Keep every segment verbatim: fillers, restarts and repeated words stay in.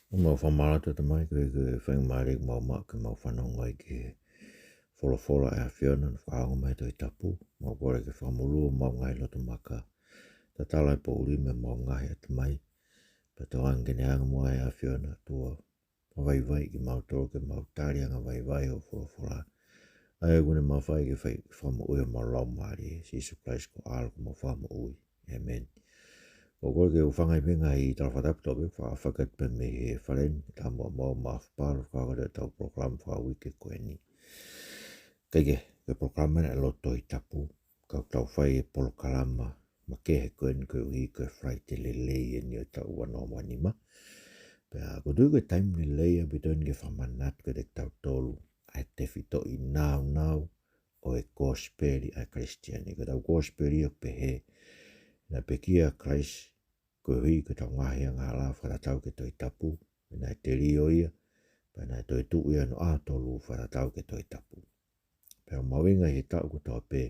ʻOku mau fakamālō atu Tamai koeʻuhi ko e faingamālie ʻoku mau maʻu ke mau fanongo ai ki he folofola ʻa e ʻAfiona, ʻoku fakaongo mai he Tohi Tapu. Mau kole ke fakamolū homau ngaahi loto maka, tatala e poʻuli mei homau ngaahi ʻatamai. Pea tokanga ke ne hanga muʻa ʻa e ʻAfiona ʻo vaivai kimautolu ke mau tali angavaivai hoʻo folofola. ʻA ia ʻoku ne mafai ke fai fakamoʻui homau laumālie, Sīsū Kalaisi ko ho ʻAlo ko homau Fakamoʻui. ʻĒmeni. ʻOku ou kole ke u hūfanga pē he ngaahi tala fakatapu, pea fakaʻapaʻapa atu pē mei he fale ni, ke tau muʻa mau maʻu ha palo, fakahoko ʻetau polokalama fakauike ko eni. Kae kehe, ko e polokalama eni ʻa e Lotu Tohi Tapu, ka ʻoku tau fai e polokalama makehe ko eni koeʻuhi ko e Falaite Lelei eni ʻo e taʻu ua noa ua nima. Pea ʻoku ou tui ko e taimi lelei ʻaupito eni ke fakamanatu kiate kitautolu ʻa e tefitoʻi nāunau ʻo e kosipeli ʻa e Kalisitiane. Ko ʻetau kosipeli ʻoku pehē, naʻe pekia ʻa Kalaisi koeʻuhi ko ʻetau ngaahi angahala fakatatau ki he Tohi Tapu, pea naʻe telio ia, pea naʻe toetuʻu ia hono ʻaho tolu fakatatau ki he Tohi Tapu. Pea ʻoku mahuʻinga he taʻu kotoa pē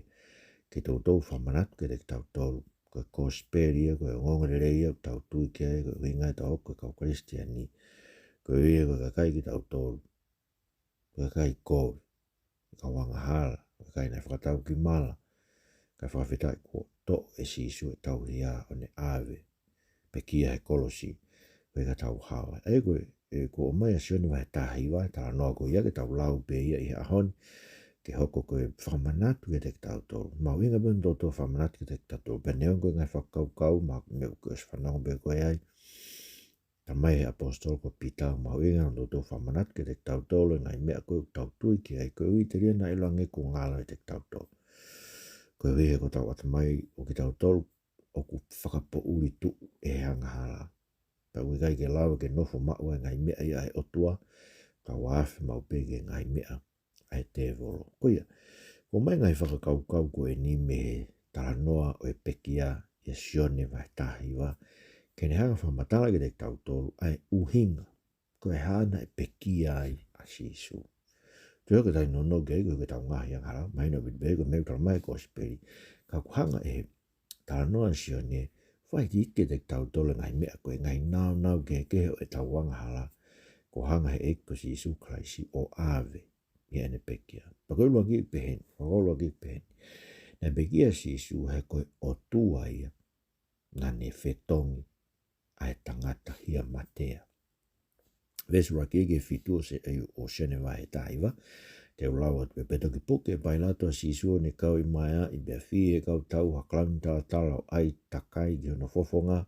ke toutou fakamanatu kiate kitautolu ko e kosipeli ia, ko e ongoongolelei ia ʻoku tau tui ki ai, ko e ʻuhinga ʻetau hoko ko e kau Kalisitiane, koeʻuhi ko e kakai kitautolu, ko e kakai kovi, ko e kau angahala, ko e kakai naʻe fakatau ki mala. Ka fakafetaʻi kuo toʻo ʻe Sīsū ʻetau hia ʻo ne ʻave, pekia he kolosi, koeʻuhi ka tau hao ai. ʻA ia ko e, ʻoku ʻomai ʻa Sione vahe taha hiva, talanoa ko ia ke tau lau pē ia ʻi he ʻaho ni, ke hoko ko e fakamanatu kiate kitautolu. Mahuʻinga pē hono toutou fakamanatu kiate kitautolu. Pea neongo ko e ngaahi fakakaukau, mahalo ʻoku ke ʻosi fanongo pē koe ai, talamai ʻe he ʻaposetolo ko Pita, mahuʻinga hono toutou fakamanatu kiate kitautolu e ngaahi meʻa ko ē ʻoku tau tui ki ai, koeʻuhi telia naʻa ʻiloange kuo ngalo ʻiate kitautolu. Koeʻuhi he ko hotau ʻatamai ʻo kitautolu ʻoku fakapoʻuli tuʻu ʻe he angahala. Pea ʻoku ʻikai ke lava ke nofo maʻu ʻa e ngaahi meʻa ia ʻa e ʻOtua, ka ʻoku afe maʻu pē ki he ngaahi meʻa ʻa e tēvolo. Ko ia, ʻoku ʻomai e ngaahi fakakaukau ko eni mei he talanoa ʻo e pekia ʻia Sione vahe taha hiva, ke ne hanga ʻo fakamatala kiate kitautolu ʻa e ʻuhinga ko e hā naʻe pekia ai ʻa Sīsū. Tui au ko e taimi nounou ki ai koeʻuhi ko ʻetau ngaahi angahala, mahino ʻaupito pē ko e meʻa ʻoku talamai ʻe he kosipeli, ka ʻoku hanga ʻe he talanoa ʻa Sione ʻo fakaikiiki kiate kitautolu e ngaahi meʻa ko e ngaahi nāunau kehekehe ʻo ʻetau angahala, kuo hanga ʻe he ʻEiki ko Sīsū Kalaisi ʻo ʻave ʻi heʻene pekia. Pea ko e ʻuluaki pehē ni, ko e ʻuluaki pehē ni. Naʻe pekia ʻa Sīsū he ko e ʻOtua ia naʻa ne fetongi ʻa e tangata hia matea. Veesi ʻuluaki ki he fitu ʻo Se-, ʻo Sione vahe taha hiva, te u lau atu pē. Pea toki puke ʻe Pailato ʻa Sīsū ʻo ne kau ʻi maeaʻi, pea fī ʻe he kau tau ha kalauni talatala ʻo ʻai takai ki hono fofonga,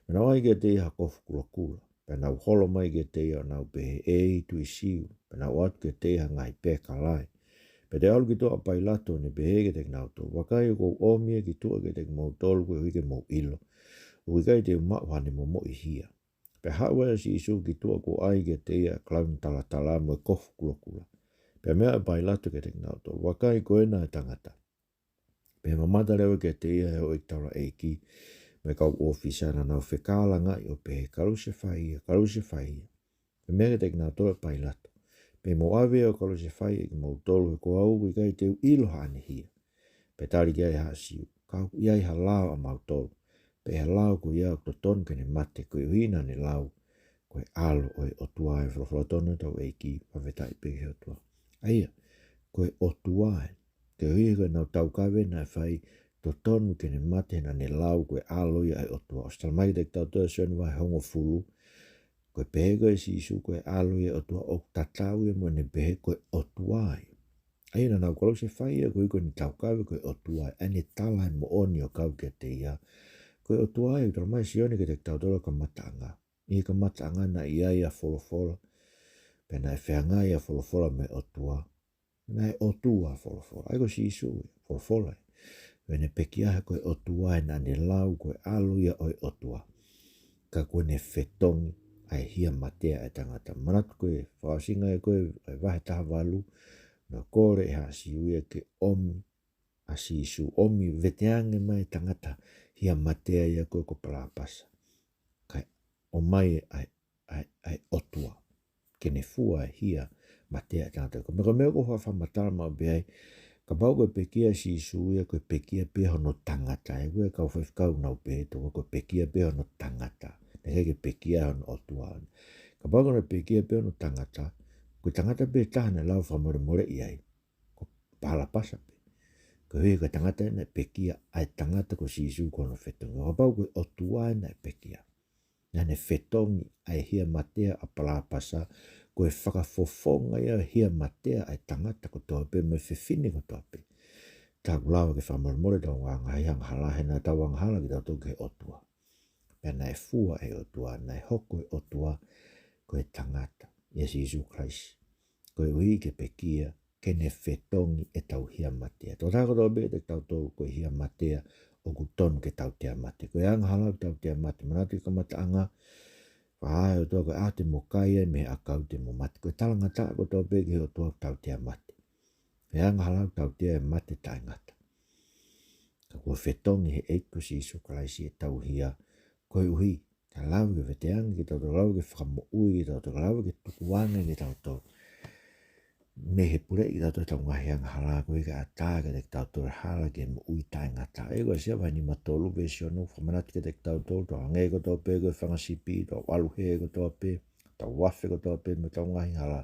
pea nau ʻai kiate ia ha kofu kulokula. Pea nau holo mai kiate ia ʻo nau pehē, ʻEiki, tuʻi Siu. Pea nau ʻoatu kiate ia ha ngaahi peka lahi. Pea toe ʻalu ki tuʻa ʻa Pailato ʻo ne pehē kiate kinautolu, Vakai, ʻoku ou ʻomi ia ki tuʻa kiate kimoutolu koeʻuhi ke mou ʻilo ʻoku ʻikai te u maʻu haʻane momoʻi hia. Pea haʻu ai ʻa Sīsū ki tuʻa kuo ʻai kiate ia ʻa e kalauni talatala mo e kofu kulokula. Pea meʻa ʻa Pailato kiate kinautolu, Vakai, ko ena ʻa e tangata. Pea mamata leva kiate ia ʻa e houʻeiki taulaʻeiki mo e kau ʻōfisa, naʻa nau fekālangaʻi ʻo pehē, Kalusefai ia, kalusefai ia. Pea meʻa kiate kinautolu ʻa Pailato, Pe mou ʻave ia ʻo kalusefai ʻe kimoutolu, he ko au ʻoku ʻikai te u ʻilo haʻane hia. Pea tali ki ai ʻa e haʻa Siu, Ka ʻoku ʻi ai ha lao ʻamautolu, pea ʻi he lao ko ia ʻoku totonu ke ne mate, koeʻuhi naʻa ne lau, Ko e ʻAlo ʻo e ʻOtua. Ko e folofola tonu ʻa hotau ʻEiki, fakafetaʻi pē ki he ʻOtua. ʻA ia, ko e ʻOtua ē. Koeʻuhi ko ʻenau taukaveʻi naʻe fai, totonu ke ne mate he naʻa ne lau ko e ʻAlo ia ʻo e ʻOtua. ʻOsi talamai kiate kitautolu ʻe Sione vahe hongofulu, ko e pehē ko ē ʻe Sīsū ko e ʻAlo ia ʻo e ʻOtua, ʻoku tatau ia mo ʻene pehē ko e ʻOtua ia. ʻA ia naʻa nau kalusefai ia koeʻuhi ko ʻene taukave ko e ʻOtua ia, ʻa ʻene tala e moʻoni ʻo kau kiate ia. Ko e ʻOtua ia, ʻoku talamai ʻe Sione kiate kitautolu he kamataʻanga. ʻI he kamataʻanga naʻe ʻi ai ʻa Folofola, pea naʻe feangai ʻa Folofola mo e ʻOtua. Naʻe ʻOtua ʻa Folofola. ʻA ia ko Sīsū ia, Folofola ia. Pea ne pekia he ko e ʻOtua ia, naʻa ne lau ko e ʻAlo ia ʻo e ʻOtua. Ka kuo ne fetongi ʻa e hia matea ʻa e tangata. Manatu ko e fakaʻosinga ia ko ē ʻa e vahe taha valu, naʻe kole ʻe he haʻa Siu ia ke ʻomi ʻa Sīsū, ʻomi, veteange mai e tangata hia matea ia ko ē ko Palāpasa. Kae ʻomai ʻa e, ʻa e, ʻa e ʻOtua ke ne fua e hia matea ʻa e tangata. Ko e meʻa, ko e meʻa ʻoku ou fakamatala maʻu pē ai, kapau ko e pekia ʻa Sīsū ia, ko e pekia pē hono tangata. He ko e kau faifekau nau pehē, toko ko e pekia pē hono tangata. Naʻe ʻikai ke pekia hono ʻOtua. Ka Kapau ko hono pekia pē hono tangata, ko e tangata pē taha naʻe lava fakamolemoleʻi ai, ko Palapasa pē. Koeʻuhi ko e tangata naʻe pekia ʻa e tangata ko Sīsū ko hono fetongi. Kapau ko e ʻOtua naʻe pekia, naʻa ne fetongi ʻa e hia matea ʻa Palapasa, ko e fakafofonga ia hia matea ʻa e tangata kotoa pē mo e fefine kotoa pē. Tau lava ke fakamolemole ʻetau ngaahi angahala he naʻa tau angahala kitautolu ki he ʻOtua. Pea naʻe fua ʻe he ʻOtua, naʻe hoko e ʻOtua ko e tangata, ʻia Sīsū Kalaisi, koeʻuhi ke pekia, ke ne fetongi ʻetau hia matea. Tokotaha kotoa pē kitautolu ko e hia matea ʻoku tonu ke tautea mate. Ko e angahala ʻoku tautea mate. Manatu ki he kamataʻanga, fai ʻe he ʻOtua ko e ʻaho te mo kai ai mei he ʻakau te mo mate. Ko e talangataʻa kotoa pē ki he ʻOtua ʻoku tautea mate. Ko e angahala ʻoku tautea e mate taʻengata. Ka kuo fetongi ʻe he ʻEiki ko Sīsū Kalaisi ʻetau hia, koeʻuhi ke lava ke veteange kitautolu, lava ke fakamoʻui kitautolu, lava ke tukuange kitautolu mei he puleʻi kitautolu ʻetau ngaahi angahala, koeʻuhi ke ʻatā kiate kitautolu e hala ki he moʻui taʻengata. ʻA ia ko ʻAisea vahe nima tolu veesi ono, fakamanatu kiate kitautolu, tau hangē kotoa pē ko e fanga sipi, tau ʻalu hē kotoa pē, tau afe kotoa pē mei heʻetau ngaahi hala.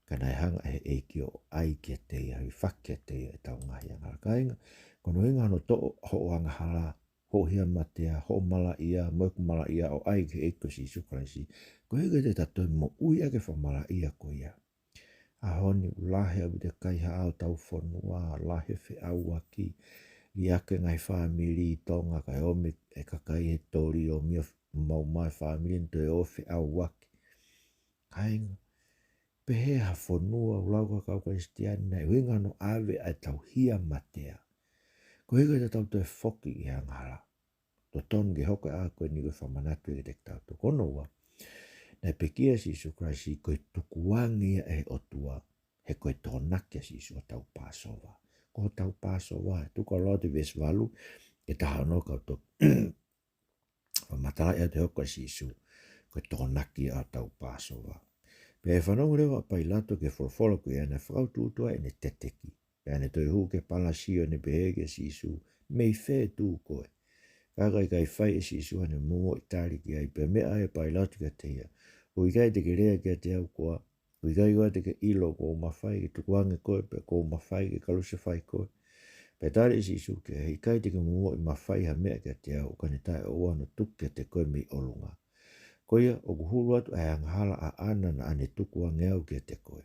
Ka naʻe hanga ʻe he ʻEiki ʻo ʻai kiate ia, ʻo fakahā kiate ia ʻetau ngaahi angahala. Kāinga, ko hono ʻuhinga hono toʻo hoʻo angahala, hoʻo hia matea, hoʻo malaʻia, mo ʻeku malaʻia ʻo ʻai ki he ʻEiki ko Sīsū Kalaisi, koeʻuhi ke ta toe moʻui ʻaki e fakamalaʻia ko ia. ʻAho ni ʻoku lahi ʻaupito e kaihaʻa ʻo hotau fonua, lahi e feʻauaki, liʻaki e ngaahi fāmili ʻi Tonga, kae ʻomi e kakai he toli ʻo mio maumau e fāmili ni toe ʻo feʻauaki. Kāinga, pehē ha fonua ʻoku lau ko e kau Kalisitiane naʻe ʻuhinga hono ʻave ʻa ʻetau hia matea, koeʻuhi ke ta toe foki ʻi he angahala. Totonu ke hoko ʻa ko eni ko e fakamanatu kiate kitautolu. Ko hono ua, naʻe pekia ʻa Sīsū Kalaisi ko e tukuange ia ʻe he ʻOtua, he ko e tokonaki ʻa Sīsū hotau Pāsova. Ko hotau Pāsova, tuku ā ʻo lau atu e veesi valu, ʻe taha ono kau toki fakamatalaʻi atu e hoko ʻa Sīsū ko e tokonaki ʻa hotau Pāsova. Pea ʻi he fanongo leva ʻa Pailato ki he folofola ko ia, naʻe fakautuutu ai ʻene teteki. Pea ne toe hū ki he palasi ʻo ne pehē kia Sīsū, Mei fē ʻe tuʻu koe? Ka ʻoku ʻikai fai ʻe Sīsū haʻane momoʻi tali ki ai, pea meʻa ai ʻa Pailato kiate ia, ʻOku ʻikai te ke lea kiate au koā? ʻOku ʻikai koā te ke ʻilo kuo u mafai ke tukuange koe, pea kuo u mafai ke kalusefai koe? Pea tali ʻe Sīsū ki ai, He ʻikai te ke momoʻi mafai ha meʻa kiate au, ʻo ka ne taʻeʻoua hono tuku kiate koe mei ʻolunga. Ko ia, ʻoku hulu atu ʻa e angahala ʻaʻana naʻa ne tukuange au kiate koe.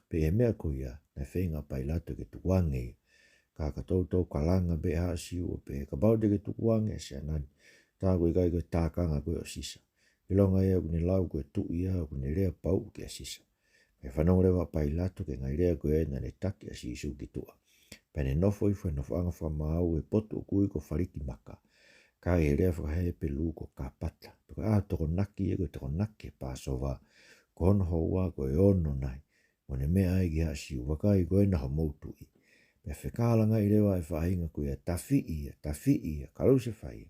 Pea ʻi he meʻa ko ia, naʻe feinga ʻa Pailato ke tukuange ia. Ka ka toutou kalanga pē ʻa e Siu ʻo pehē, Kapau te ke tukuange ʻa e siana ni, tā ʻoku ʻikai ko e tākanga koe ʻo Sisa. ʻIlonga ia ʻoku ne lau ko e tuʻi ia, ʻoku ne lea pauʻu kia Sisa. Pea fanongo leva ʻa Pailato ki he ngaahi lea ko ia, naʻa ne taki ʻa Sīsū ki tuʻa. Pea ne nofo hifo he nofoʻanga fakamaau he potu ʻoku ui ko Falikimaka, ka ʻi he lea faka-Hepelū ko Kapata. Pea ko e ʻaho tokonaki ia ko e tokonaki e Pāsova, ko hono houa ko e ono nai. Mo ne meʻa ai ki he haʻa Siu, Vakai, ko ena homou tuʻi. Pea fekalahi leva e faʻahinga ko ia, Tafiʻi ia, tafiʻi ia, kalusefai ia.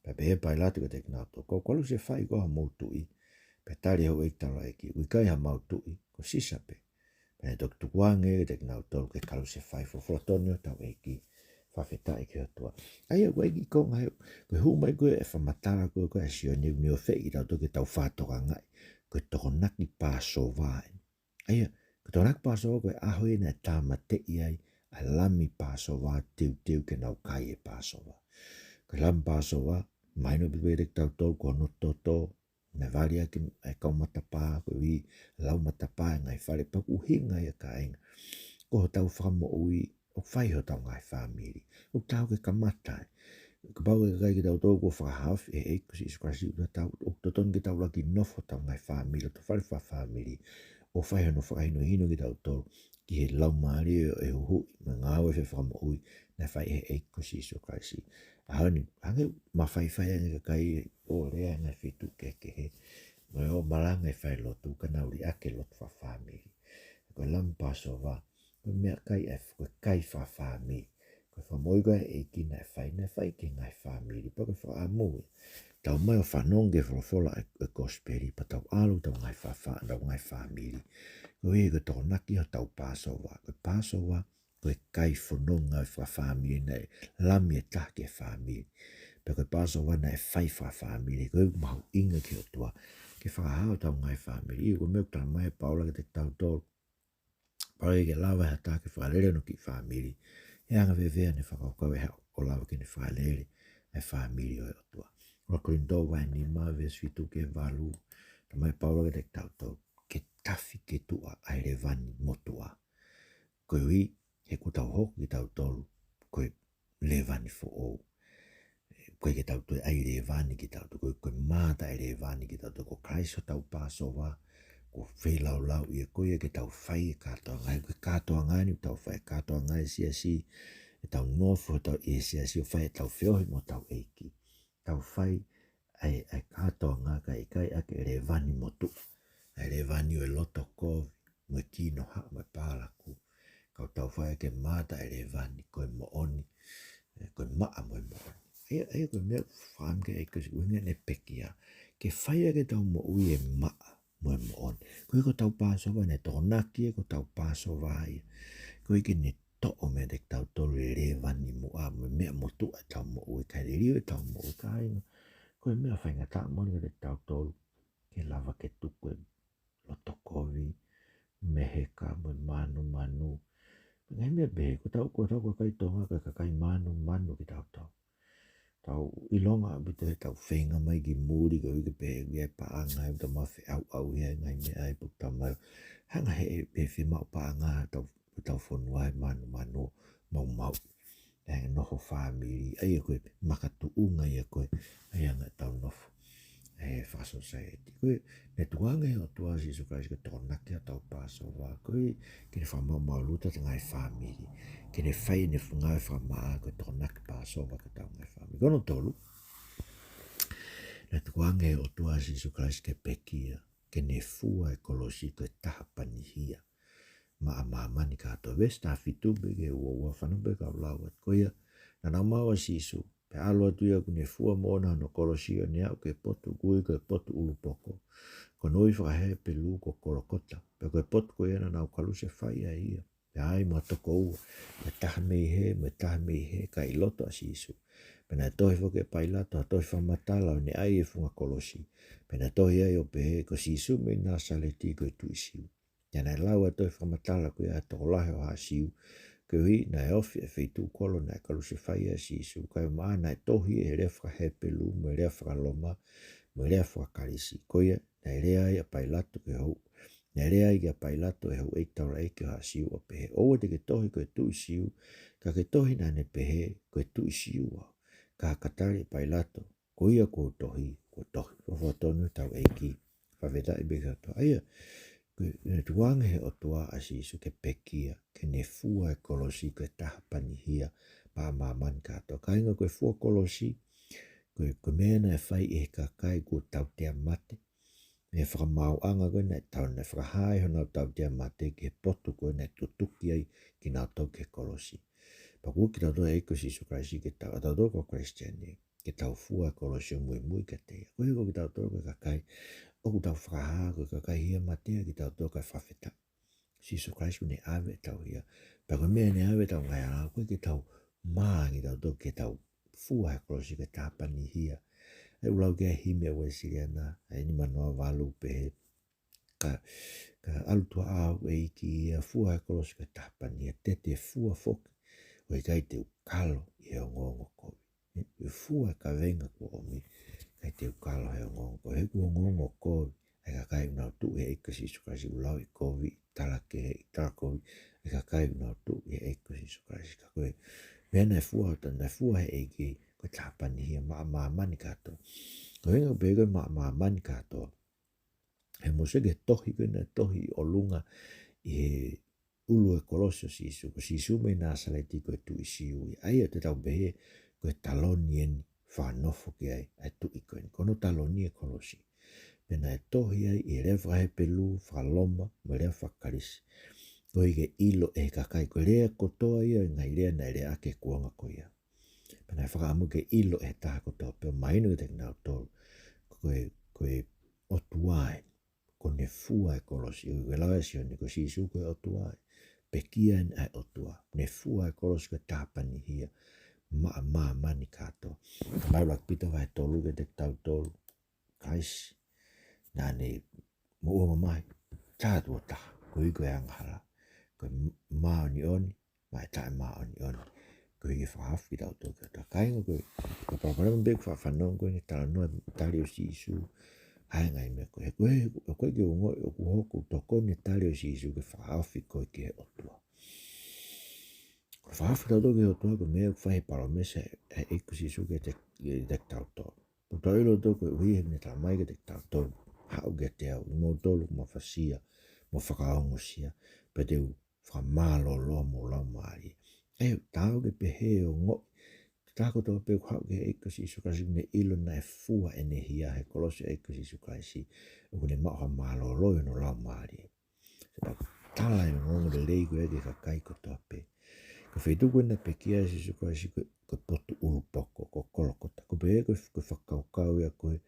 Pea pehē ʻe Pailato kiate kinautolu, Kuo u kalusefai koā homou tuʻi? Pea tali ʻe he houʻeiki taulaʻeiki, ʻOku ʻikai haʻamau tuʻi, ko Sisa pē. Pea ne toki tukuange ia kiate kinautolu ke kalusefai. Folofola tonu ʻa hotau ʻEiki. Fakafetaʻi ki he ʻOtua. ʻA ia ko e ʻEiki ko e ngaahi, ko e hū mai ko ē e fakamatala ko ē ʻa Sione, ʻoku ne ʻofeina kitautolu ke tau fakatokangaʻi ko e tokonaki Pāsova eni. ʻA ia, ko e tokonaki Pāsova ko e ʻaho ia naʻe tāmateʻi ai ʻa e lami Pāsova, teuteu ke nau kai e Pāsova. Ko e lami Pāsova, mahino pē kiate kitautolu ko hono toto, naʻe vali ʻaki ʻa e kau matapā, koeʻuhi lau matapā e ngaahi fale, pea ko e ʻuhinga ia, kāinga, ko hotau fakamoʻui, ʻoku fai hotau ngaahi fāmili. ʻOku taau ke kamata ai. Kapau ʻe ʻikai ke tau tau ko fakahaofi ʻe he ʻEiki ko Sīsū Kalaisi, ʻoku tau, ʻoku totonu ke tau laka ʻo nofo hotau ngaahi fāmili, hotau fale fakafāmili, ʻo fai hono fakahinohino kitautolu ki he laumālie ʻo e huhuʻi mo e ngāue fefakamoʻui naʻe fai ʻe he ʻEiki ko Sīsū Kalaisi. ʻAho ni, hangē ʻoku mafaifai ange e kakai ʻo lea e ngaahi feituʻu kehekehe, mo e ʻo malanga e failotu, ka nau liʻaki e lotu fakafāmili. Ko e lami Pāsova, ko e meʻakai ʻa e, ko e kai fakafāmili. Ko e fakamoʻui ko ē ʻa e ʻEiki naʻe fai, naʻe fai ki he ngaahi fāmili. Pea ko e fakaʻamu ia, tau ō mai ʻo fanongo ki he folofola ʻa e, ʻa e kosipeli, pea tau ʻalu ʻetau ngaahi fafa-, ʻetau ngaahi fāmili. Koeʻuhi ko e tokonaki hotau Pāsova. Ko e Pāsova, ko e kai fononga e fakafāmili, naʻe lami e taha ki he fāmili. Pea ko e Pāsova naʻe fai fakafāmili, ko e mahuʻinga ki he ʻOtua ke fakahā hotau ngaahi fāmili. ʻIo, ko e meʻa ʻoku talamai ʻe Paula kiate kitautolu. Pau ke lava ʻe ha taha ke fakalele hono kiʻi fāmili. ʻE anga-vevea ʻene fakakaukau ʻe haʻu ʻo lava ke ne fakalele ʻa e fāmili ʻo e ʻOtua. ʻUluaki Kolinitō vahe nima veesi fitu ki he valu. Talamai ʻe Paula kiate kitautolu, ke tafi ki tuʻa ʻa e lēvani motuʻa. Koeʻuhi, he kuo tau hoko kitautolu ko e lēvani foʻou. ʻOku ʻikai ke tau toe ʻai lēvani kitautolu, ko e, ko e mata ʻa e lēvani kitautolu, ko Kalaisi hotau Pāsova, ko e feilaulau ia ko ia ke tau fai e kātoanga, ko e kātoanga ni ʻoku tau fai, kātoanga ʻi he siasi, ʻetau nofo hotau ʻi he siasi ʻo fai ʻetau feohi mo hotau ʻEiki. Tau fai ʻa e, ʻa e kātoanga kae ʻikai ʻaki e lēvani motuʻa. ʻA e lēvani ʻo e loto kovi, mo e kinohaʻa, mo e pālaku. Ka ʻoku tau fai ʻaki e mata ʻa e lēvani, ko e moʻoni, ē, ko e maʻa mo e moʻoni. ʻA ia, ʻa ia ko e meʻa ʻoku fakaʻamu ki ai ʻa e ʻEiki ko Sīsū, ʻuhinga ʻene pekia. Ke fai ʻaki ʻetau moʻui e maʻa mo e moʻoni. Koeʻuhi ko hotau Pāsova naʻe tokonaki, ko hotau Pāsova ia. Koeʻuhi ke ne toʻo meiate kitautolu e lēvani muʻa mo e meʻa motuʻa ʻetau moʻui, kae liliu ʻetau moʻui, kāinga. Ko e meʻa faingataʻa moʻoni kiate kitautolu ke lava ke tuku e loto kovi, meheka mo e manumanu. Ngaahi meʻa pehē, ko hotau, ko hotau kakai Tonga ko e kakai manumanu kitautolu. Tau ʻilonga ʻaupito heʻetau feinga mai ki muli, koeʻuhi ke pehē ʻoku ʻi ai e paʻanga, ʻoku tau maʻu feʻauʻauhi ʻa e ngaahi meʻa ʻa e puta mai. Hanga ʻe he, ʻe he fiemaʻu paʻanga ʻa hotau, hotau fonua he manumanu, maumauʻi ʻa e nofo fāmili, ʻa ia ko e makatuʻunga ia ko ē ʻa e anga ʻetau nofo ʻa e fakasōsaieti. Ko e, naʻe tukuange ʻe he ʻOtua ʻa Sīsū Kalaisi ke tokonaki hotau Pāsova, koeʻuhi ke ne fakamaʻumaʻuluta hotau ngaahi fāmili, ke ne fai ʻene ngāue fakamaʻa ko e tokonaki Pāsova ki hotau ngaahi fāmili. Ko hono tolu, naʻe tukuange ʻe he ʻOtua ʻa Sīsū Kalaisi ke pekia, ke ne fua e kolosi ko e taha pani hia maʻa māmani kātoa. Veesi taha fitu pē ki he ua ua, fanongo pē kau lau atu. Ko ia, naʻa nau maʻu ʻa Sīsū, pea ʻalu atu ia ʻoku ne fua moʻona hono kolosi ʻo ne aʻu ki he potu ʻoku ui ko e potu ʻulupoko, ko hono ui faka-Hepelū ko Kolokota, pea ko e potu ko ia naʻa nau kalusefai ai ia. Pea ʻi ai mo ha toko ua, ʻa e taha mei hē, mo e taha mei hē, ka ʻi loto ʻa Sīsū. Pea naʻe tohi foki ʻe Pailato ha tohi fakamatala ʻo ne ʻai e funga kolosi. Pea naʻe tohi ai ʻo pehē, ko Sīsū mei Nāsaleti ko e Tuʻi Siu. Pea naʻe lau ʻa e tohi fakamatala ko ia ʻe he tokolahi ʻo haʻa Siu, koeʻuhi naʻe ofi ʻa e feituʻu kolo naʻe kalusefai ai ʻa Sīsū, kaeʻumaʻā naʻe tohi ʻi he lea faka-Hepelū, mo e lea faka-Loma, mo e lea faka-Kalisi. Ko ia, naʻe lea ai ʻa Pailato ki he hou-, naʻe lea ai kia Pailato ʻe he houʻeiki taulaʻeiki ʻo haʻa Siu ʻo pehē, ʻoua te ke tohi ko e Tuʻi Siu, ka ke tohi naʻa ne pehē, ko e Tuʻi Siu au. Ka ka tali ʻe Pailato, ko ia kuo u tohi, kuo tohi. Fakafetaʻi tonu ki hotau ʻEiki, fakafetaʻi pē ki he ʻOtua. ʻA ia, ko e, naʻe tukuange ʻe he ʻOtua ʻa Sīsū ke pekia, ke ne fua e kolosi ko e taha pani hia maʻa māmani kātoa. Kāinga, ko e fua kolosi, ko e, ko e meʻa naʻe fai ʻe he kakai kuo tautea mate. ʻA e fakamaauʻanga ko ē naʻe tau, naʻe fakahā ai honau tautea mate ki he potu ko ē naʻe tutuki ai kinautolu ki he kolosi. Pea ʻoku ui kitautolu ʻe he ʻEiki ko Sīsū Kalaisi ke tau, ʻa tautolu ko e Kalisitiane, ke tau fua e kolosi ʻo muimui kiate ia. Koeʻuhi ko kitautolu ko e kakai ʻoku tau fakahā ko e kakai hia mate ʻa kitautolu, kae fakafetaʻi, Sīsū Kalaisi kuo ne ʻave ʻetau hia. Pea ko e meʻa ne ʻave ʻetau ngaahi angahala, koeʻuhi ke tau mā kitautolu ke tau fua e kolosi ko e taha pani hia. ʻOku lau ki ai e himi ʻa e Uēsiliana, ʻa e nima noa valu, pehē, ka, ka ʻalu tuʻa ʻa e ʻEiki ia, fua e kolosi ko e taha pani hia, te te fua foki, ʻo ʻikai te u kalo ʻi he ongoongo kovi. ʻE, ʻe fua e kaveinga kuo ʻomi, ʻikai te u kalo he ongoongo kovi. He kuo ongoongo kovi ʻa e kakai ʻoku nau tuʻu he ʻEiki ko Sīsū Kalaisi, ʻoku lau ʻi kovi, tala kehe, tala kovi ʻa e kakai ʻoku nau tuʻu he ʻEiki ko Sīsū Kalaisi. Ka ko e meʻa naʻe fua, naʻe fua ʻe he ʻEiki, ko e taha pani hia maʻa māmani kātoa. Ko e ʻuhinga pē ko e maʻa māmani kātoa, he mou sio ki he tohi ko ē naʻe tohi ʻi ʻolunga ʻi he ʻulu e kolosi ʻo Sīsū, ko Sīsū mei Nāsaleti ko e Tuʻi Siu ia. ʻA ia te tau pehē, ko e taloni eni fakanofo ki ai ʻa e tuʻi ko eni. Ko hono taloni e kolosi. Pea naʻe tohi ai ʻi he lea faka-Hepelū, faka-Loma, mo e lea faka-Kalisi. Koeʻuhi ke ʻilo ʻe he kakai, ko e lea kotoa ia ʻo e ngaahi lea naʻe lea ʻaki e kuonga ko ia. Pea naʻe fakaʻamu ke ʻilo ʻe he taha kotoa pē, ʻo mahino kiate kinautolu, ko e, ko e ʻOtua ē, kuo ne fua e kolosi. ʻOku lau ʻe Sione, ko Sīsū ko e ʻOtua ē, pekia eni ʻa e ʻOtua, ne fua e kolosi ko e taha pani hia maʻa māmani kātoa. Talamai ʻe ʻuluaki Pita vahe tolu kiate kitautolu, Kalaisi Naʻa ne moʻua mamahi, taha tuʻo taha, koeʻuhi ko e angahala, ko e māʻoniʻoni, mo e taʻemāʻoniʻoni, koeʻuhi ke fakahaofi kitautolu ki he ʻOtua. Kāinga, ko e, ko e palopalema pē ʻoku faʻa fanongo ko eni e talanoa, tali ʻo Sīsū, ʻa e ngaahi meʻa ko ē. He ko e, ko e ke ongo, ʻoku hoko tokoni e tali ʻo Sīsū ke fakahaofi koe ki he ʻOtua. Ko e fakahaofi kitautolu ki he ʻOtua, ko e meʻa ʻoku fai he palōmesi ʻa e ʻEiki ko Sīsū kiate, kiate kitautolu. ʻOku tau ʻilo ʻe tautolu koeʻuhi he naʻe talamai kiate kitautolu, haʻu kiate au, ʻimoutolu ʻoku mafasia mo fakaongosia, pea te u fakamālōlō homou laumālie. ʻE, taau ke pehē ʻo ongoʻi, taha kotoa pē ʻoku haʻu ki he ʻEiki ko Sīsū Kalaisi ʻoku ne ʻilo naʻe fua ʻene hia he kolosi ʻo e ʻEiki ko Sīsū Kalaisi, ʻoku ne maʻu ha mālōlō ʻi hono laumālie. Pea tala e ongoongo lelei ko ia ki he kakai kotoa pē. Ko e feituʻu ko ē naʻe pekia ai ʻa Sīsū Kalaisi ko e, ko e potu ʻulupoko, ko Kolokota. Ko e pehē ko e, ko e fakakaukau ia ko e,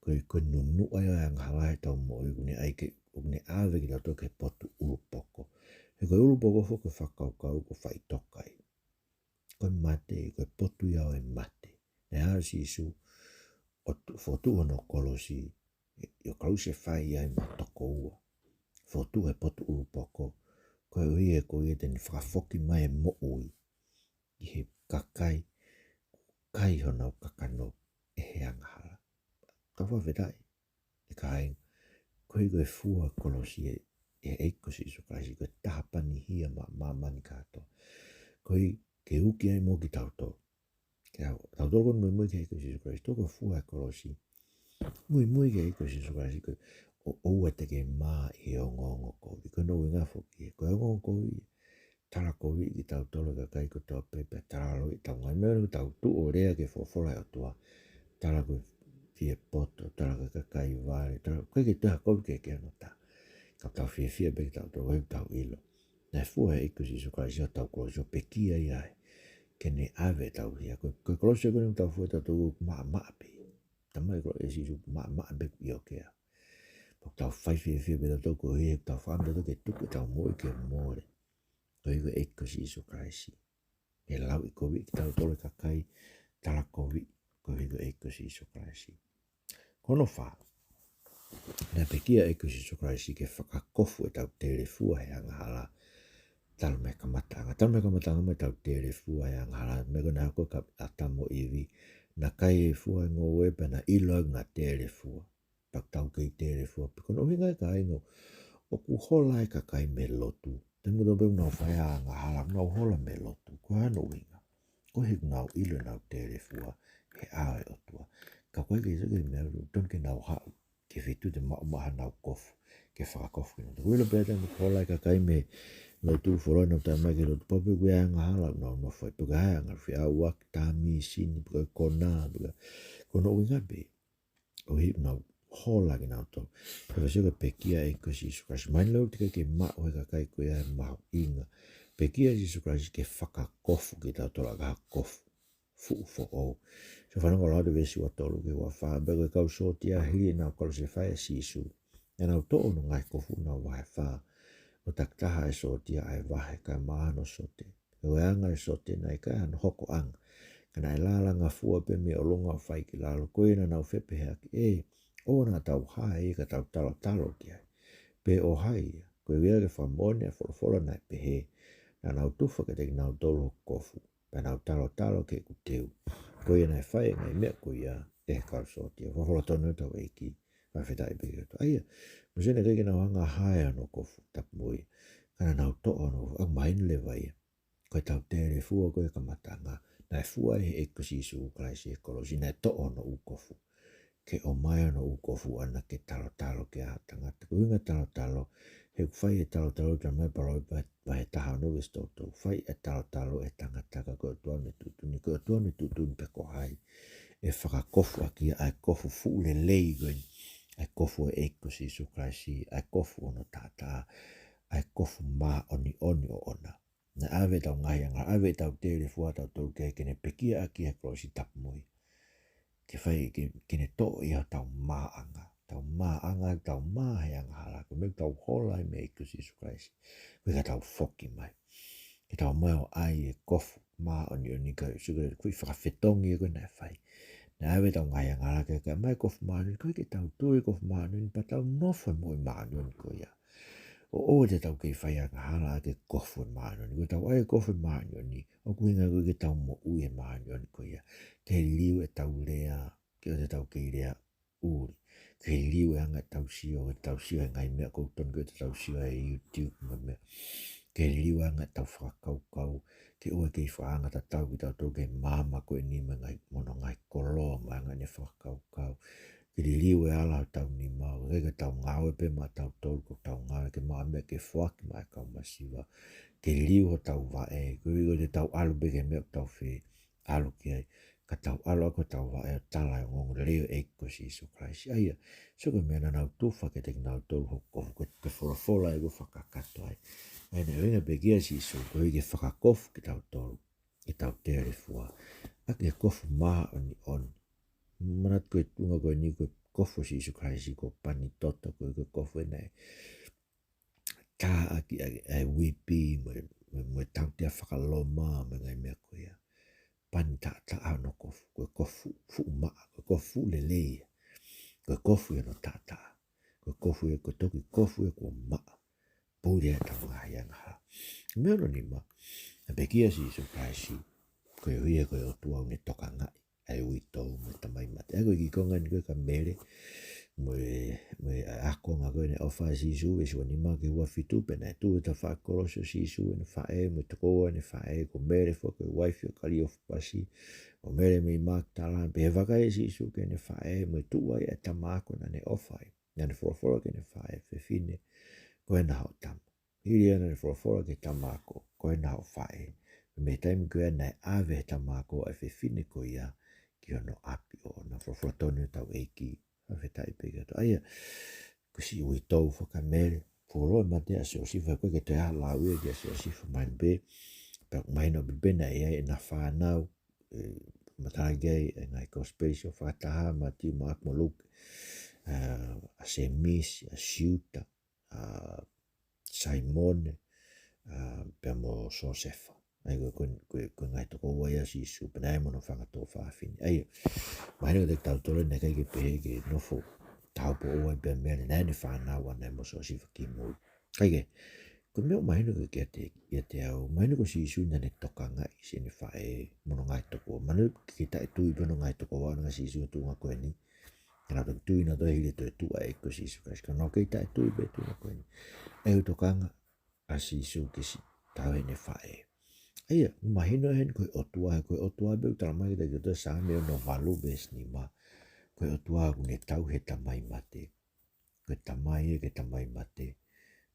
ko e, ko e nunuʻa ia ʻo e angahala heʻetau moʻui, ʻoku ne ʻai ke, ʻoku ne ʻave kitautolu ki he potu ʻulupoko. He ko e ʻulupoko foki ko e fakakaukau ko e faʻitoka ia. Ko e mate, ko e potu ia ʻo e mate. Naʻe haʻu ʻa Sīsū ʻo tu-, fokotuʻu hono kolosi, ʻo kalusefai ai mo tokoua. Fokotuʻu he potu ʻulupoko, koeʻuhi he ko ia te ne fakafoki mai e moʻui ki he kakai, kai honau kakano ʻe he angahala. Ka fakafetaʻi, ʻe kāinga, koeʻuhi ko e fua kolosi ʻe, ʻe he ʻEiki ko Sīsū Kalaisi, ko e taha pani hia maʻa māmani kātoa. Koeʻuhi ke uki ai mo kitautolu. Ke tau, tautolu ko eni muimui ki he ʻEiki ko Sīsū Kalaisi, tau ko e fua e kolosi. Muimui ki he ʻEiki ko Sīsū Kalaisi, ko e ʻo, ʻoua te ke mā ʻi he ongoongo kovi. Ko hono ʻuhinga foki, ko e ongoongo kovi, tala kovi kitautolu e kakai kotoa pē, pea tala loi ʻetau ngaahi meʻa ʻoku tau tuʻu ʻo lea ki he folofola ʻa e ʻOtua. Tala ko e fiepoto, tala ko e kakai vale, tala ko e ke taha kovi ke ke anota. Ka tau fiefia pē kitautolu, ʻoku tau ʻilo naʻe fua ʻe he ʻEiki ko Sīsū Kalaisi hotau kolosi ʻo pekia ia ai, ke ne ʻave ʻetau hia. Ko e, ko e kolosi ko eni ʻoku tau fua ʻe tautolu ʻoku maʻamaʻa pē. Talamai ʻe Sīsū ʻoku maʻamaʻa pē ʻoku ʻio ke ʻā. Pea ʻoku tau fai fiefia pē tautolu koeʻuhi he ʻoku tau fakaʻamu tautolu ke tuku ʻetau moʻui ke mole, koeʻuhi ko e ʻEiki ko Sīsū Kalaisi. ʻE lauʻikoviʻi kitautolu ʻe he kakai tala kovi, koeʻuhi ko e ʻEiki ko Sīsū Kalaisi. Ko hono fā, naʻe pekia e ʻEiki ko Sīsū Kalaisi ke fakakofu ʻetau telefua he angahala. Talu mei he kamataʻanga, talu mei he kamataʻanga mo ʻetau telefua he angahala, meʻa ko ē naʻe hoko kia ʻĀtama mo ʻIvi, naʻa nau kai e fua ʻo e ngoue pea na ʻilo ʻoku na telefua. Pea ʻoku tau kei telefua pē. Ko hono ʻuhinga ia kāinga, ʻoku hola e kakai mei he lotu. Taimi kotoa pē ʻoku nau fai ha angahala, ʻoku nau hola mei he lotu. Ko e hā hono ʻuhinga? Koeʻuhi ʻoku nau ʻilo ʻenau telefua he ʻao ʻo e ʻOtua. Ka ko e ke sio ki he meʻa ʻoku totonu ke nau haʻu ki he feituʻu te maʻu maʻa hanau kofu, ke fakakofu kinautolu. ʻOku ʻilo pē taimi ʻoku hola e kakai mei he lotu, fuoloa ʻenau taʻemaʻa ki he lotu, pau pē ʻoku ʻi ai e angahala ʻoku nau nofo ai, pe ko e hā e angahala, feʻauaki, tā mīsini, pe ko e konā, pe ko e, ko hono ʻuhinga pē, koeʻuhi ʻoku nau hola kinautolu. Pea ko e sio ki he pekia e ʻEiki ko Sīsū Kalaisi. Mahino lelei ʻoku teʻeki ke maʻu ʻe he kakai ko ia e mahuʻinga. Pekia ʻe Sīsū Kalaisi ke fakakofu kitautolu ʻaki ha kofu fuʻu foʻou. Sio, fanongo atu ki he veesi ua tolu ki he ua fā, pea ko e kau sōtia hili ʻenau kalusefai ʻa Sīsū, naʻa nau toʻo hono ngaahi kofu ʻo nau vahe fā. ʻO takitaha e sōtia ʻa e vahe kae maʻa hono sote. Ko e anga e sote naʻe ʻikai hano hokoʻanga. Ka naʻe lālanga fua pē mei ʻolunga ʻo fai ki lalo, ko ia naʻa nau fepehēʻaki, ʻE, ʻoua naʻa tau hae ia ka tau talotalo ki ai. Pe ʻo hai ia, koeʻuhi ke fakamoʻoni ʻa e folofola naʻe pehē, Naʻa nau tufa kiate kinautolu hoku kofu, pea nau talotalo ki heʻeku teu. Ko ia naʻe fai e ngaahi meʻa ko ia ʻe he kau sōtia. Folofola tonu ʻa hotau ʻEiki, fakafetaʻi pē ki he ʻOtua. ʻA ia, mou sio naʻe ʻikai ke nau hanga ʻo hae hono kofu tapu mo ia, ka naʻa nau toʻo hono kofu. ʻOku mahino leva ia. Ko ʻetau telefua ko ē he kamataʻanga, naʻe fua ʻe he ʻEiki ko Sīsū Kalaisi he kolosi, naʻe toʻo hono ʻū kofu. Ke ʻomai hono ʻū kofu ʻaʻana ke talotalo ki ai ha tangata. Ko e ʻuhinga e talotalo, he ʻoku fai e talotalo, talamai ʻe Palōvepi vahe, vahe taha ono veesi tolu tolu. Fai e talotalo ʻe he tangata ka ko e ʻOtua ʻoku ne tuʻutuʻuni, ko e ʻOtua ʻoku ne tuʻutuʻuni pe ko hai ʻe fakakofu ʻaki ia ʻa e kofu fuʻu lelei ko eni, ʻa e kofu ʻo e ʻEiki ko Sīsū Kalaisi, ʻa e kofu ʻo hono taʻataʻa, ʻa e kofu māʻoniʻoni ʻoʻona. Naʻe ʻave ʻetau ngaahi angahala, ʻave ʻetau telefua ʻatautolu ki ai ke ne pekia ʻaki he kolosi tapu mo ia. Ke fai ke, ke ne toʻo ia hotau māʻanga, tau māʻanga, tau mā he angahala, ko e meʻa ʻoku tau hola ai mei he ʻEiki ko Sīsū Kalaisi. Koeʻuhi ka tau foki mai, ke tau ō mai ʻo ʻai e kofu māʻoniʻoni, ka sio ki he foʻi fakafetongi ko ē naʻe fai. Naʻe ʻave ʻetau ngaahi angahala ke ʻai mai e kofu māʻoniʻoni, ko e ke tau tui e kofu māʻoniʻoni pea tau nofo he moʻui māʻoniʻoni ko ia. ʻO ʻoua te tau kei fai angahala ke kofu e māʻoniʻoni. Ko ʻetau ʻai e kofu māʻoniʻoni, ʻoku ʻuhinga ko e ke tau moʻui e māʻoniʻoni ko ia. Ke liliu ʻetau lea, ke ʻoua te tau kei lea ʻuli. Ke liliu e anga ʻetau sio, ke tau sio he ngaahi meʻa ʻoku totonu ke tau sio he YouTube mo e meʻa. Ke liliu e anga ʻetau fakakaukau, ke ʻoua kei fakaanga tatau kitautolu ki he maama ko eni mo e ngaahi, mo hono ngaahi koloa mo e anga ʻene fakakaukau. Ke liliu e ala hotau nima, ʻoua ke tau ngāue pē maʻatautolu, ko ʻetau ngāue ke maʻu meʻa ke foaki maʻa e kau masiva. Ke liliu hotau vaʻe, ko e ʻikai ko ʻetau ʻalu pē ki he meʻa ʻoku tau fie ʻalu ki ai, ka tau ʻalu ʻaki hotau vaʻe ʻo tala e ongoongolelei ʻo e ʻEiki ko Sīsū Kalaisi. ʻA ia, sio ko e meʻa naʻa nau tufa kiate kinautolu hoʻo kofu, ko e, ko e folofola ʻoku fakakakato ai. ʻA ia naʻe ʻuhinga pē kia Sīsū, koeʻuhi ke fakakofu kitautolu, ke tau telefua ʻaki e kofu māʻoniʻoni. Manatu ko e tuʻunga ko eni ko e kofu ʻo Sīsū Kalaisi ko e pani toto, ko e, ko e kofu ē naʻe tā ʻaki, ʻaki, ʻa e uipi, mo e, mo e, mo e tautea faka-Loma, mo e ngaahi meʻa ko ia. Pani taʻataʻa hono kofu, ko e kofu fuʻu maʻa, ko e kofu fuʻu lelei ia. Ko e kofu ia hono taʻataʻa. Ko e kofu ia, ko e toki kofu ia kuo maʻa. Puli ai ʻetau ngaahi angahala. Meʻa hono nima, naʻe pekia Sīsū Kalaisi, koeʻuhi he ko e ʻOtua ʻoku ne tokangaʻi ʻa e uitou mo e tamai mate. ʻA ia ko e kiʻi konga eni ko ē kia Mele, mo e, mo e ʻakonga ko ē naʻe ʻofa ai Sīsū, veesi ua nima ki he ua fitu, pea naʻe tuʻu he tafaʻaki kolosi ʻo Sīsū ʻene faʻē, mo e tokoua ʻene faʻē, ko Mele foki ko e uaifi ʻo Kaliopasi, mo Mele mei Makitala, pea vakai ʻe Sīsū ki heʻene faʻē, mo e tuʻu ai e tama ako naʻa ne ʻofa ai. Naʻa ne folofola ki heʻene faʻē, fefine, ko ena hoʻo tama. Hili ia naʻa ne folofola ki he tama ako, ko ena hoʻo faʻē. Mei he taimi ko ia naʻe ʻave ʻe he tama ako ʻa e fefine ko ia ki hono ʻapi ʻoʻona. Folofola tonu ʻetau ʻEiki, fakafetaʻi pē ki he ʻOtua. ʻA ia, ko e siʻi uitou foki ʻa Mele, fuoloa e mate ʻa Siosifa, ko e ke toe ʻalu ʻo lau ia kia Siosifa mai pē, pea mahino pē naʻe ʻi ai ʻena fānau, ē, matala ki ai e ngaahi kosipeli ʻo fakataha, Mātiu, Maʻake mo Luke, ā, ʻa Sēmisi, ʻa Siuta, ʻa Saimone, ā, pea mo Siosefa. ʻA ia ko e, ko e, ko e, ko e ngaahi tokoua ia ʻo Sīsū, pea naʻe ʻi ai mo hono fanga tuofāfine. ʻA ia, mahino kiate kitautolu naʻe ʻikai ke pehē ke nofo taupoʻou ai pē ʻa Mele, naʻe ʻi ai ʻene fānau ʻana ia mo Siosifa kimui. ʻA ia, ko e meʻa ʻoku mahino ko ē kiate, kiate au, mahino ko Sīsū naʻa ne tokangaʻi siʻene faʻē mo hono ngaahi tokoua. Mahino ke taʻetui pē hono ngaahi tokoua ʻa Sīsū he tuʻunga ko eni. Ka naʻa nau toki tui nautolu hili e toetuʻu ʻa e ʻEiki ko Sīsū Kalaisi. Ka naʻa nau kei taʻetui pē he tuʻunga ko eni. ʻA ia ʻoku tokanga ʻa Sīsū ke siʻi tauhi ʻene faʻē. ʻA ia, mahino heni ko e ʻOtua, ko e ʻOtua pē ʻoku talamai kiate kitautolu ʻe Saame ono valu veesi nima. Ko e ʻOtua ʻoku ne tauhi e tamai mate. Ko e tamai ia ki he tamai mate.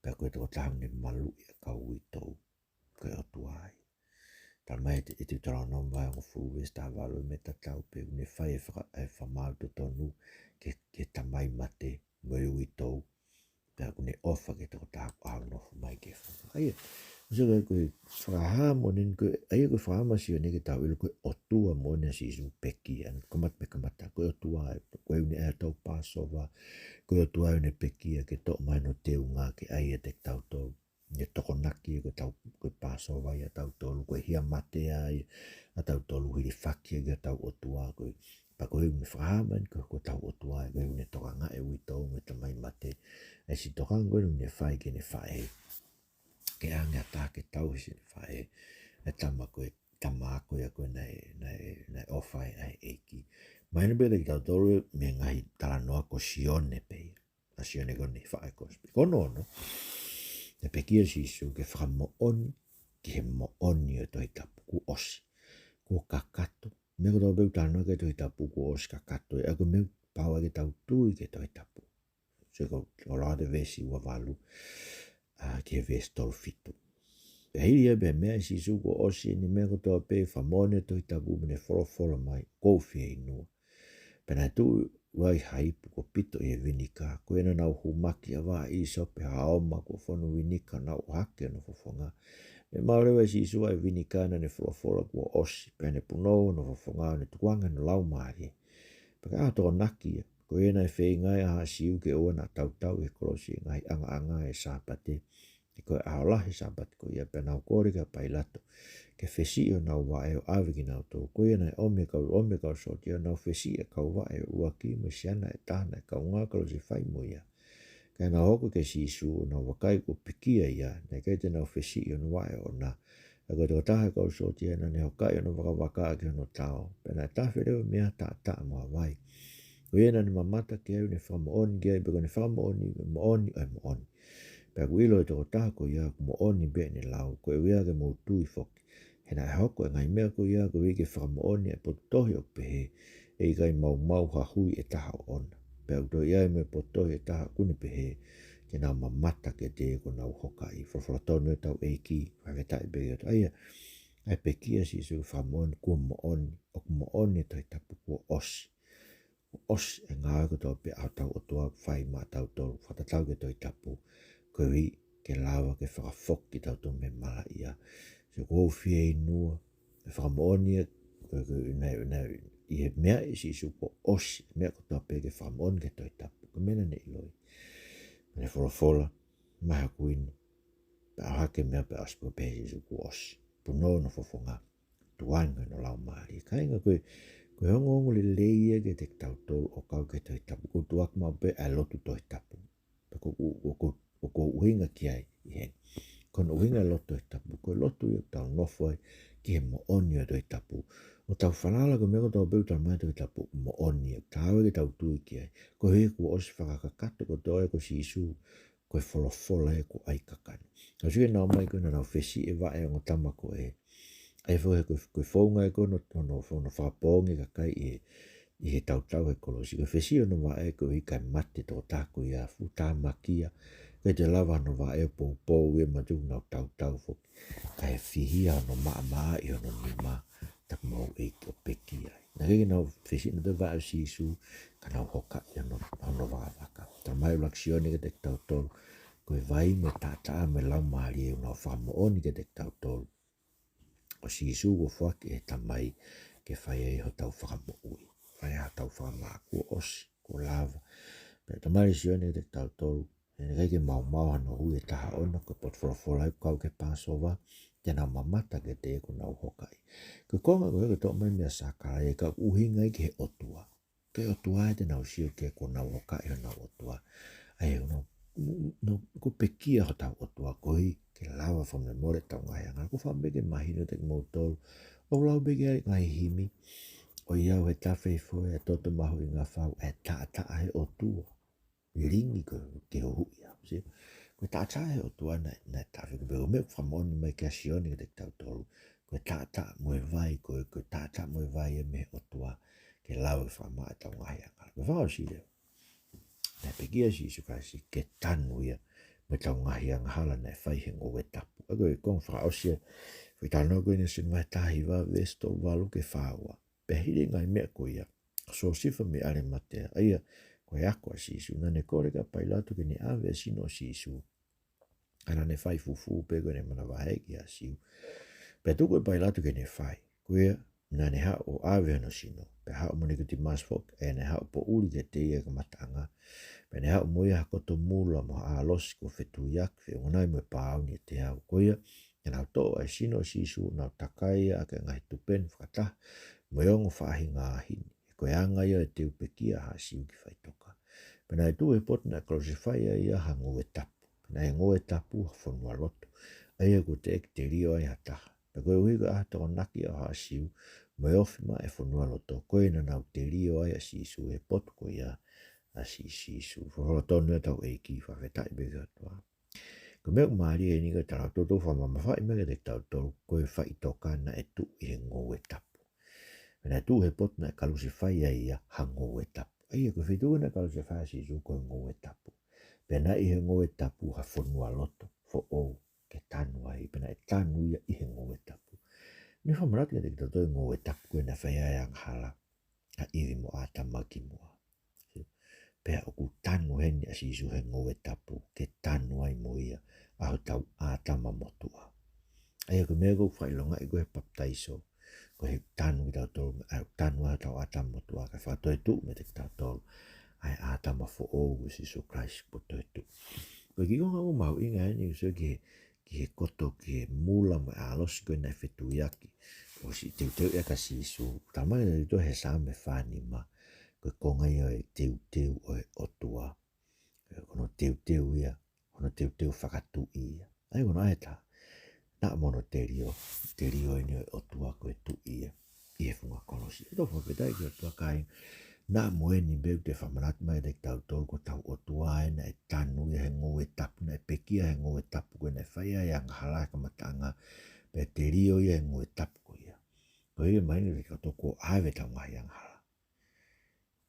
Pea ko e tokotaha ʻoku ne maluʻi ʻa e kau uitou. Ko e ʻOtua ia. Talamai ʻe Teutalōnome vahe hongofulu veesi taha valu, meʻa tatau pē, ʻoku ne fai e faka-, e fakamaau totonu ki he, ki he tamai mate mo e uitou. Pea ʻoku ne ʻofa ki he tokotaha ʻoku ʻalu ʻo nofo mai ki he fanga. ʻA ia, ʻosi ko e, ko e fakahā moʻoni ko ē, ʻa ia ko e fakahā ʻa Sione ke tau ʻilo ko e ʻOtua moʻoni ʻa Sīsū pekia, ʻa ia kamata mei he kamata, ko e ʻOtua, ko e ʻuhinga ia ʻetau Passover, ko e ʻOtua ʻoku ne pekia ke toʻo mai hono teunga ke ʻai ʻiate kitautolu. Ne tokonaki ko ʻetau, ko e Passover ia ʻatautolu, ko e hia mate ia ʻatautolu, hilifaki ki hotau ʻOtua, ko e, pea ko e ʻuhinga fakahā mai ko, ko hotau ʻOtua, ko e ʻuhinga ne tokangaʻi e uitou mo e tamai mate, ʻa e siʻi tokanga ko ē naʻa ne fai ki heʻene faʻē. Ke ʻange ha taha ke tauhi siʻene faʻē, e tama ko ē, tama ako ia ko ē naʻe, naʻe, naʻe ʻofa ai ʻa e ʻEiki. Mahino pē kiate kitautolu mei he ngaahi talanoa ko Sione pē ia. ʻA Sione ko eni faʻē kosipeli. Ko hono ono, naʻe pekia Sīsū ke fakamoʻoni ki he moʻoni ʻo e Tohi Tapu, kuo ʻosi. Kuo kakato. Meʻa kotoa pē ʻoku talanoa ki ai e Tohi Tapu kuo ʻosi kakato. ʻA ia ko e meʻa pau ai ke tau tui ki he Tohi Tapu. Sio ko, ko e lau atu e veesi ua valu, ā, ki he veesi tolu fitu. Pea hili ia pea meʻa ʻe Sīsū kuo ʻosi eni meʻa kotoa pē, fakamoʻoni e Tohi Tapu mo ʻene folofola mai, ʻoku ou fieinua. Pea naʻe tuʻu ai ha ipu kuo pito ʻi he vinika, ko ia naʻa nau humaki ʻa e vaʻa ʻīsope, ha ʻoma kuo fonu vinika, nau ʻohake hono fofonga. Pea maʻu leva ʻe Sīsū ʻa e vinika naʻa ne folofola kuo ʻosi, pea ne punou hono fofonga, ʻo ne tukuange hono laumālie. Pea ka ʻi ai ha tokonaki ia, ko ia naʻe feinga ai ʻa e haʻa Siu ke ʻoua naʻa tautau ʻi he kolosi e ngaahi ʻangaʻanga ʻo e Sāpate, He ko e ʻaho lahi Sāpate ko ia, pea nau kole kia Pailato ke fesiʻi honau vaʻe ʻo ʻave kinautolu. Ko ia naʻe ʻomi e kau, ʻomi e kau sōtia ʻo nau fesiʻi e kau vaʻe ʻuluaki mo e siana ʻe taha naʻe kaungā kalusefai mo ia. Ka naʻa nau hoko kia Sīsū ʻo nau vakai kuo pekia ia, naʻe ʻikai te nau fesiʻi hono vaʻe ʻoʻona. Ka ko e tokotaha ʻo e kau sōtia naʻa ne hokaʻi hono vakavaka ʻaki hono tao, pea naʻe tafe leva mei ai ha taʻataʻa mo ha vai. Ko ia naʻa ne mamata ki ai ʻo ne fakamoʻoni ki ai, pea ko ʻene fakamoʻoni, moʻoni ʻo e moʻoni. Pea kuo ʻilo ʻe he tokotaha ko ia ʻoku moʻoni pē ʻene lau, koeʻuhi ke mou tui foki. He naʻe hoko e ngaahi meʻa ko ia koeʻuhi ke fakamoʻoni ʻe he potu tohi ʻoku pehē, ʻe ʻikai maumau ha hui ʻe taha ʻoʻona. Pea ʻoku toe ʻi ai mo e potu tohi ʻe taha ʻoku ne pehē, te nau mamata kiate ia kuo nau hokaʻi. Folofola tonu ʻetau ʻEiki, fakafetaʻi pē ki he ʻOtua. ʻA ia, ʻa e pekia ʻa Sīsū fakamoʻoni kuo moʻoni, ʻoku moʻoni e Tohi Tapu, kuo ʻosi. Kuo ʻosi e ngāue kotoa pē ʻa hotau ʻOtua ʻoku fai maʻatautolu, fakatatau ki he Tohi Tapu, koeʻuhi ke lava ke fakafoki kitautolu mei he malaʻia. Sio, kuo u fieinua, ʻe fakamoʻoni ia, ko, ko, naʻe, naʻe, ʻi he meʻa ʻa Sīsū kuo ʻosi, meʻa kotoa pē ke fakamoʻoni ki he Tohi Tapu. Ko e meʻa naʻa ne ʻiloʻi. Naʻa ne folofola, mai ha kuini, pea ʻohake meʻa pea ʻosi, pea pehē ʻe Sīsū kuo ʻosi. Punou hono fofonga, tukuange hono laumālie. Kāinga, ko e, ko e ongoongo lelei ia kiate kitautolu ʻoku kau ki he Tohi Tapu. ʻOku ou tuku maʻu pē ʻa e lotu Tohi Tapu. Pea ko, ko, ko, ko, ko, ko e ʻuhinga ki ai ʻi heni. Ko hono ʻuhinga e lotu Tohi Tapu, ko e lotu ia ʻoku tau nofo ai ki he moʻoni ʻo e Tohi Tapu. ʻO tau falala ko e meʻa kotoa pē ʻoku talamai ʻe he Tohi Tapu, moʻoni ia, ʻoku taau ke tau tui ki ai. Koeʻuhi kuo ʻosi fakakakato kotoa ia ko Sīsū, ko e folofola ia kuo ʻai kakano. Ka sio ki heʻenau ō mai ko ē naʻa nau fesiʻi e vaʻe ʻo e ongo tama ko ē. ʻA ia foʻi, ko e, ko e founga ia ko ē hono, hono, hono fakapoongi e kakai ʻi he, ʻi he tautau he kolosi. Ko e fesiʻi hono vaʻe koeʻuhi kae mate e tokotaha ko ia, fuʻu tāmakia. ʻIkai toe lava hono vaʻe ʻo poupou ia, mahalo kuo nau tautau foki. Kae fihia hono maʻamaʻa ʻi hono nima, tapu mo e ʻEiki, ʻo pekia ai. Naʻe ʻikai ke nau fesiʻi nautolu e vaʻe ʻo Sīsū, ka nau hokaʻi hono, hono vakavaka. Talamai ʻe ʻuluaki Sione kiate kitautolu, ko e vai mo e taʻataʻa mo e laumālie ʻoku nau fakamoʻoni kiate kitautolu ʻo Sīsū kuo foaki ʻe he Tamai ke fai ai hotau fakamoʻui. Fai ai hotau fakamaʻa, kuo ʻosi, kuo lava. Pea talamai ʻe Sione kiate kitautolu, he naʻe ʻikai ke maumau hano hui ʻe taha ʻoʻona, ko e potu folofola ia ʻoku kau ki he Pāsova, te nau mamata kiate ia kuo nau hokaʻi. Ko e konga ko ē ʻoku toʻo mai mei he Sākalaia, ka ʻoku ʻuhinga ia ki he ʻOtua. Ko e ʻOtua ia te nau sio ki ai kuo nau hokaʻi honau ʻOtua. ʻA ia, ʻoku nau, nau, kuo pekia hotau ʻOtua, koeʻuhi ke lava fakamolemole ʻetau ngaahi angahala. ʻOku ou fakaʻamu pē ke mahino kiate kimoutolu, ʻoku lau pē ki ai e ngaahi himi, ʻOiauē he tafe ʻi he foʻi, ʻa e toto mahuʻinga fau, ʻa e taʻataʻa ʻo e ʻOtua. Lilingi ko ē ke huhuʻi au, sio. Ko e taʻataʻa ʻo e ʻOtua naʻe, naʻe tafe, ko e pē ko e meʻa ʻoku fakamoʻoni mai ʻe Sione kiate kitautolu. Ko e taʻataʻa mo e vai, ko e, ko e taʻataʻa mo e vai ia mei he ʻOtua, ke lava ke fakamaʻa ʻetau ngaahi angahala. Ko e fakaʻosi leva, naʻe pekia ʻa Sīsū Kalaisi ke tanu ia mei heʻetau ngaahi angahala naʻe fai ʻe he Ngoue Tapu. ʻA ia ko e konga fakaʻosi ia, foʻi talanoa ko eni ʻa Sione vahe taha hiva, veesi tolu valu ki he fā ua. Pea hili e ngaahi meʻa ko ia, ko Siosefa mei ʻAlimatea, ʻa ia ko e ako ʻa Sīsū, naʻa ne kole kia Pailato ke ne ʻave ʻa e sino ʻo Sīsū. Ka naʻa ne fai fufū pē ko ʻene manavahē ki he Siu. Pea tuku ʻe Pailato ke ne fai. Ko ia, naʻa ne haʻu ʻo ʻave hono sino. Pea haʻu mo Nikotīmasi foki, ʻa ia naʻe haʻu poʻuli kiate ia ʻi he kamataʻanga. Pea ne haʻu mo ia ha koto mula mo ha ʻalosi kuo fetuiaki, feʻunga nai mo e pāuni ʻe teau. Ko ia, naʻa nau toʻo ʻa e sino ʻo Sīsū, ʻo nau takai ia ʻaki e ngaahi tupenu fakataha mo e ongo faʻahinga ʻāhini. He ko e anga ia ʻo e teu pekia ʻa ha Siu ki faʻitoka. Pea naʻe tuʻu he potu naʻe kalusefai ai ia ha Ngoue Tapu. Pea naʻe Ngoue Tapu ha fonualoto, ʻa ia kuo teʻeki telio ai ha taha. Pea koeʻuhi ko e ʻaho tokonaki ʻo ha Siu, mo e ofi maʻa e fonualoto, ko ia naʻa nau telio ai ʻa Sīsū he potu ko ia ʻa Sī-, Sīsū. Folofola tonu ia ʻetau ʻEiki, fakafetaʻi pē ki he ʻOtua. Ko e meʻa ʻoku mālie eni ko e tala ʻoku toutou fakamamafaʻi mai kiate kitautolu, ko e faʻitoka naʻe tuʻu ʻi he Ngoue Tapu. Pea naʻe tuʻu he potu naʻe kalusefai ai ia ha Ngoue Tapu. ʻA ia ko e feituʻu naʻe kalusefai ai ʻa Sīsū ko e Ngoue Tapu. Pea naʻe ʻi he Ngoue Tapu ha fonualoto foʻou ke tanu ai, pea naʻe tanu ia ʻi he Ngoue Tapu. Meʻa fakamanatu kiate kitautolu e Ngoue Tapu ko ē naʻe fai ai e angahala ʻa ʻIvi mo ʻĀtama kimuʻa. Pea ʻoku tanu heni ʻa Sīsū he Ngoue Tapu, ke tanu ai mo ia ʻa hotau ʻĀtama motuʻa. ʻA ia ko e meʻa ʻoku fakaʻilongaʻi ko ē he papitaiso, ko e tanu kitautolu, ʻa e tanu ʻa hotau ʻĀtama motuʻa, kae fakatoetuʻu meiate kitautolu ʻa e ʻĀtama foʻou ko Sīsū Kalaisi kuo toetuʻu. Ko e kiʻi konga ʻoku mahuʻinga eni, ʻoku sio ki he, ki he koto, ki he mula mo e ʻalosi ko ē naʻe fetuiaki. ʻOsi teuteu ia kia Sīsū. Talamai ʻe he Saame fā nima, ko e konga ia ʻo e teuteu ʻo e ʻOtua. Ko hono teuteu ia, hono teuteu fakatuʻi ia. ʻA ia ko hono ʻai ʻe taha, naʻa mo hono telio, telio eni ʻo e ʻOtua ko e Tuʻi ia ʻi he funga kolosi. ʻOku tau fakafetaʻi ki he ʻOtua kāinga. Naʻa mo eni pē ʻoku toe fakamanatu mai kiate kitautolu ko hotau ʻOtua ē naʻe tanu ia he ngoue tapu, naʻe pekia he ngoue tapu ko ē naʻe fai ai e angahala he kamataʻanga, pea telio ia he ngoue tapu ko ia. Ko ia mahino kiate kitautolu kuo ʻave ʻetau ngaahi angahala.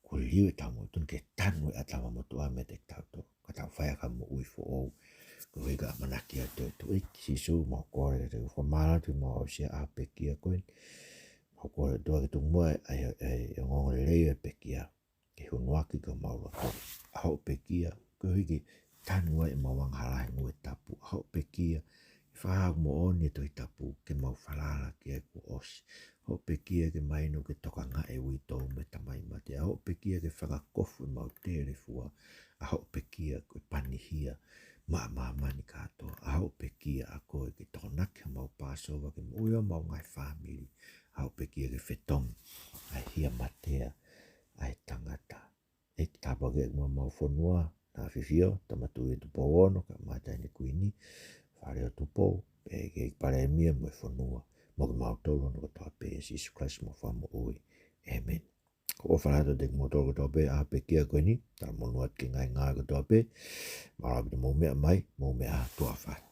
Kuo liliu ʻetau moʻui, tonu ke tanu e ʻAtama motuʻa meiate kitautolu, ka tau fai ʻaki ha moʻui foʻou. Ko ia ka ʻamanaki atu ʻe he ʻEiki Sīsū, mau kole ke te fakamālō atu mau aʻusia ʻa e pekia ko eni. Mau kole atu ke tuku muʻa ʻa e, ʻa e, ʻa e ongoongolelei ʻo e pekia ke hunuaki ki homau loto. ʻA hoʻo pekia, koeʻuhi ke tanu ai ʻemau angahala he ngoue tapu. ʻA hoʻo pekia ke fakahā ʻoku moʻoni e Tohi Tapu, ke mau falala ki ai kuo ʻosi. ʻA hoʻo pekia ke mahino ke tokangaʻi e uitou mo e tamai mate. ʻA hoʻo pekia ke fakakofu ʻemau telefua. ʻA hoʻo pekia ko e pani hia maʻa māmani kātoa. ʻA hoʻo pekia ʻa koe ke tokonaki homau Pāsova, ke moʻui homau ngaahi fāmili. ʻA hoʻo pekia ke fetongi ʻa e hia matea ʻa e tangata. ʻEiki, tāpuakiʻi ʻemau fonua, Nāfifio, Tama Tuʻi, Tupou Ono, kae ʻumaʻā e Taʻahine Kuini, Fale ʻo Tupou, pea ki he Palēmia mo e fonua, mo kimautolu hono kotoa pē, ʻia Sīsū Kalaisi homau Fakamoʻui. ʻĒmeni. Ko e ʻofa lahi atu kiate kimoutolu kotoa pē, ʻa e pekia ko eni, talamonū atu ki he ngaahi ngāue kotoa pē, mālō ʻaupito hoʻomou meʻa mai, mou meʻa ā, tuʻa ʻofa atu.